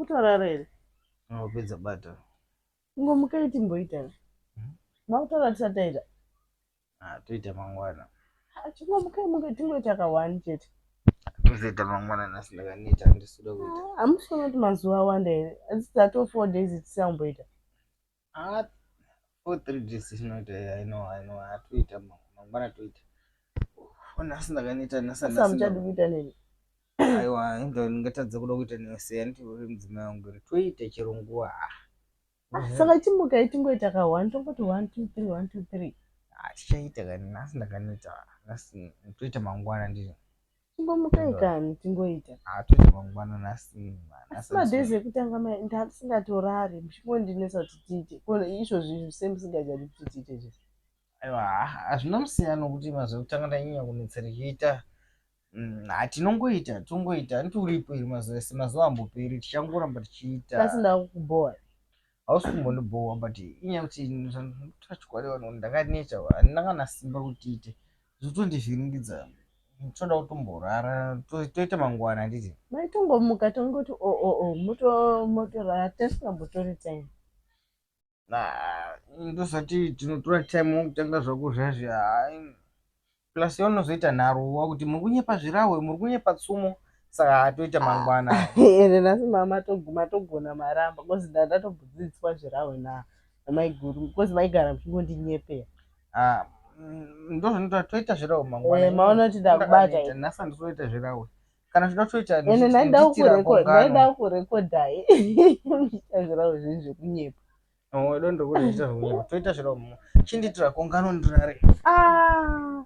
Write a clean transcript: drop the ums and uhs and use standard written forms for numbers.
Makutorara here? Wapedza bata. Ingomukai timboita. Makutorara tisati taita. Ah, toita mangwana. Ah, chingomukai muke tingoita ka one chete. Tozoita mangwana nhasi ndakaneta handisi kuda kuita. Ah, hamusi kuona kuti mazuva awanda here? Asi tato 4 days tisamboita. Ah, 4 3 days tinoita. I know, I know. Ah, toita mangwana toita. Oh, nhasi ndakaneta nhasi Asi hamuchadi kuita neni. Aiwa, ndingatadza kuda kuita newe sei? Handiti uri mudzimai wangu here? Toita chero nguva. Ah, saka chimukai tingoita ka 1 tongoti 1 2 3 1 2 3. Ah, tichaita kani nhasi ndakaneta. Nhasi toita mangwana ndizvo. Chingomukai kani tingoita. Ah, toita mangwana nhasi. Asi madays ekutanga ndasingatorari muchingondinetsa kuti tiite. Ko izvozvi izvi sei musingachadi kuti tiite zvese? Aiwa, hazvina musiyano kuti mazuva ekutanga ndanyanya kunetsa tichiita. Tinongoita, tongoita. Handiti uripo here mazuva ese? Mazuva amboperi, tichangoramba tichiita. Asi ndakukubhowa. Hausi kumbondibhowa but inyaya yekuti chokwadi vanhu ndakaneta, handina kana simba kuti tiite. Zvotondivhiringidza. Toda kutomborara, toita mangwana handiti? Maitongomuka tongoti o o o motorara tisingambotori time. Ndosati tinotora time wokutanga zvako zvazvi hai plus unozoita nharo wakuti muri kunyepa zvirahwe muri kunyepa tsumo saka toita mangwana. Ende nhasi matogona maramba because ndandatombodzidziswa zvirahwe namaiguru because maigara muchingondinyepera. Ah, ndozvinoita toita zvirahwe mangwana. Maona kuti ndakubata. Nhasi handisi zvirahwe. Kana zvida toita ende ndaida kurekodhai muchiita zvirahwe zvinhu zvekunyepa. Oh, dondo kuti ndiita zvekunyepa. Toita zvirahwe. Chindiitira kongano ndirare. Ah.